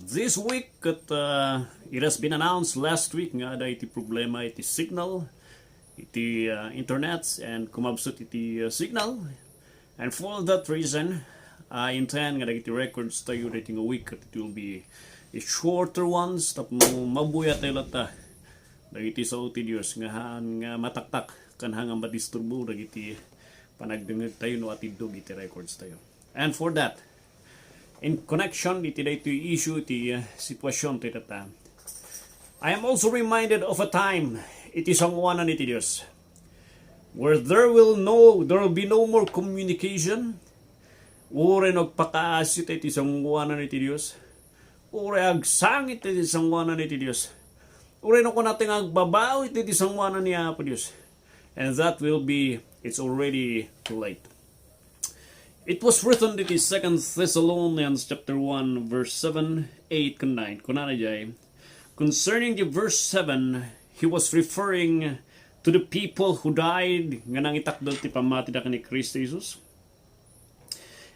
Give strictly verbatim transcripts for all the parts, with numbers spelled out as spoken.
This week, ket, uh, it has been announced last week nga adda iti problema iti signal, iti, uh, internet, and kumabsut iti, uh, signal. And for that reason, I intend nga dagiti records tayo daytoy nga week, ket it will be a shorter ones, tapno mabuya tayo latta dagiti sao ti Dios nga haan nga mataktak, ken haan nga madisturbo dagiti panagdengngeg tayo no atiddog iti records tayo. And for that, in connection iti daytoy issue, iti, uh, sitwasyon ti tatta, I am also reminded of a time iti sangoanan iti Dios where there will no, there will be no more communication. Uray no agpakaasi tayo iti sangoanan iti Dios, uray agsangit tayo iti sangoanan iti Dios, uray no kunatayo nga agbabawi tayo iti sangoanan ni Apo Dios. And that will be, it's already too late. It was written in Second Thessalonians chapter one, verse seven, eight, and nine. Kunana jay, concerning the verse seven, he was referring to the people who died nga nangitakder ti pammatida ken ni Cristo Jesus.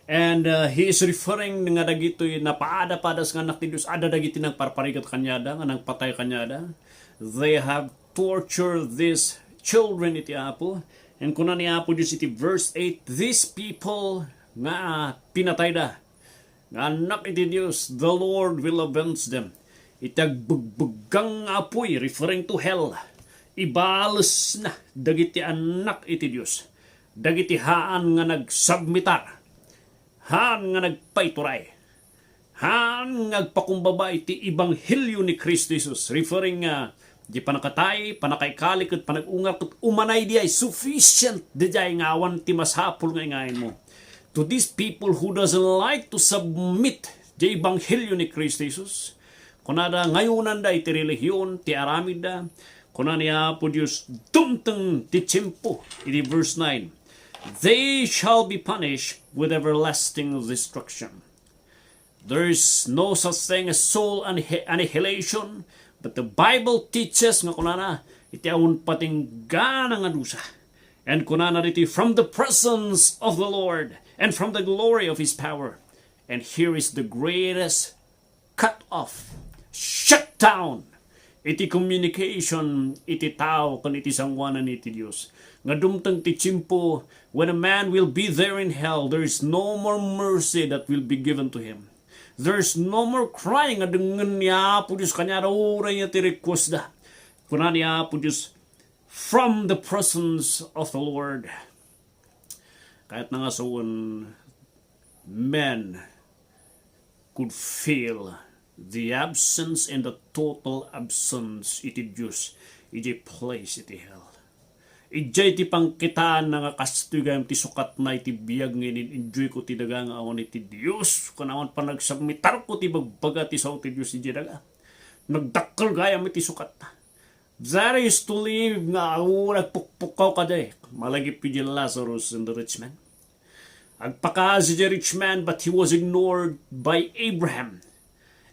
And, uh, he is referring nga dagitoy napaada-padas nga anak ti Dios, adda dagiti nagparparigat kaniada, nga nagpatay kaniada. They have tortured these children iti Apo. And kuna ni Apo Dios iti verse eight, "These people nga pinatayda, nga anak iti Dios, the Lord will avenge them." Iti agbegbeggang nga apuy, referring to hell, ibalesna dagiti anak iti Dios, dagiti haan nga nagsubmitar, haan nga nagpaituray, haan nga agpakumbaba iti ebanghelio ni Cristo Jesus, referring nga di pannakatay, pannakaikali, ket panag-ungar, ket umanay diay, sufficient diay nga awan ti masapul nga ingayanmo. To these people who doesn't like to submit the ebanghelio ni Cristo Jesus, kunada, ngayonanda iti relihiyon ti aramidda. Kuna ni Apo Dios, dumteng ti tiempo, iti verse nine, "They shall be punished with everlasting destruction." There is no such thing as soul annihi-, annihilation, but the Bible teaches nga kunana, iti awan patinggana nga dusa. And kunana ditoy, "From the presence of the Lord and from the glory of his power." And here is the greatest cut off, shut down iti communication iti tao ken iti sangoanan iti Dios. Nga dumteng ti tiempo when a man will be there in hell, there is no more mercy that will be given to him. There is no more crying nga dengngen ni Apo Dios kaniada uray nga ti request da. Kuna ni Apo Dios, "From the presence of the Lord." Kayatna nga sawen, men could feel the absence and the total absence iti Dios idiay place iti hell. Idiay ti pangkitaanna nga kastoy gayam ti sukatna iti biag nga in-enjoyko ti daga nga awan iti Dios, ken awan panagsubmitarko ti ibagbaga ti sao ti Dios idiay daga. Nagdakkel gayam iti sukatna. There is to live nga awan agpukpukkaw kadi. Malagip idiay Lazarus and the rich man. Agpakaasi diay rich man, but he was ignored by Abraham.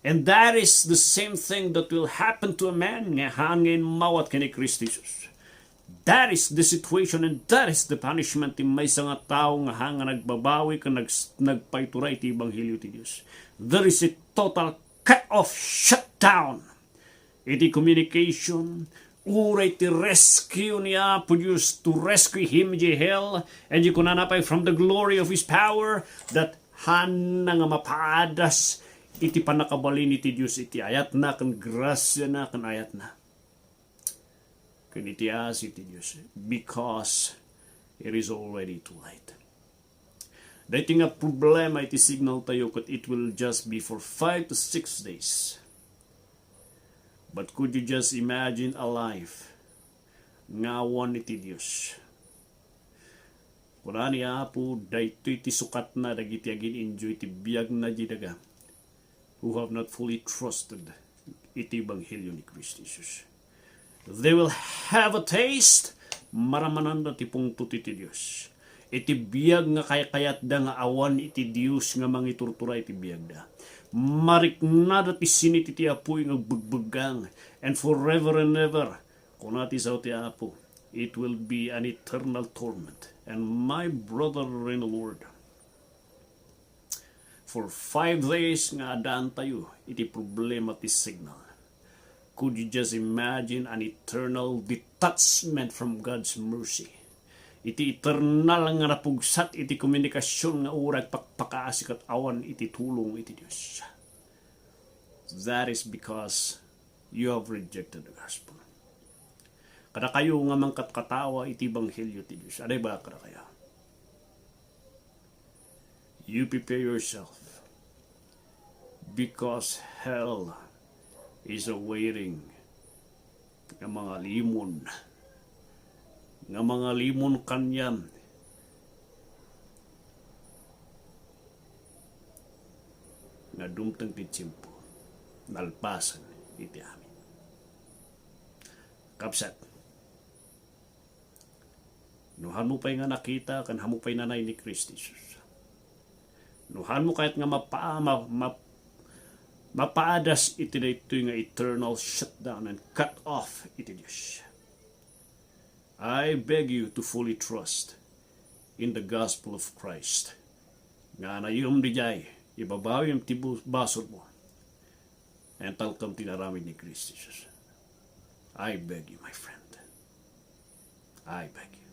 And that is the same thing that will happen to a man nga haan nga immawat ken ni Cristo Jesus. That is the situation and that is the punishment ti maysa nga tao nga haan nga nagbabawi ken nag-, nagpaituray ti ebanghelio ti Dios. There is a total cut off, shut down iti communication, uray ti rescue ni Apo Dios to rescue him idiay hell, and idiay kunana pay, "From the glory of his power," that haanna nga mapadas iti pannakabalin iti Dios iti ayatna ken grasiana ken ayatna ken iti asi ti Dios, because it is already too late. Daytoy nga problema iti signal tayo ket it will just be for five to six days. But could you just imagine a life nga awan iti Dios? Kuna ni Apo, daytoy ti sukatna dagiti agin-enjoy ti biagna diay daga who have not fully trusted iti ebanghelio ni Cristo Jesus. They will have a taste, maramananda ti pungtot iti Dios. Iti biag nga kaykayatda nga awan iti Dios nga mangiturtura iti biagda. Mariknada ti sinit iti apuy nga agbegbeggang, and forever and ever, kuna ti sao ti Apo, it will be an eternal torment. And my brother in the Lord, For five days nga adaantayo iti problema ti signal. Could you just imagine an eternal detachment from God's mercy? Iti eternal nga napugsat iti komunikasion nga uray pakpakaasi ket awan iti tulong iti Dios. That is because you have rejected the gospel. Kadakayo nga mangkatkatawa iti ebanghelio ti Dios. Ania ba kadakayo? You prepare yourself because hell is awaiting nga mangalimon, nga mangalimon kaniam nga dumteng ti tiempo, nalpasen iti amin. Kabsat, no hanmo pay nga nakita ken hanmo pay nanay ni Cristo Jesus, no hanmo kayat nga mapa-, ma-, ma-, mapaadas iti daytoy nga eternal shutdown and cut off iti Dios, I beg you to fully trust in the gospel of Christ. Nga anayem diay, ibabawem ti bu-, basolmo, and talkem ti inaramid ni Cristo Jesus. I beg you, my friend. I beg you.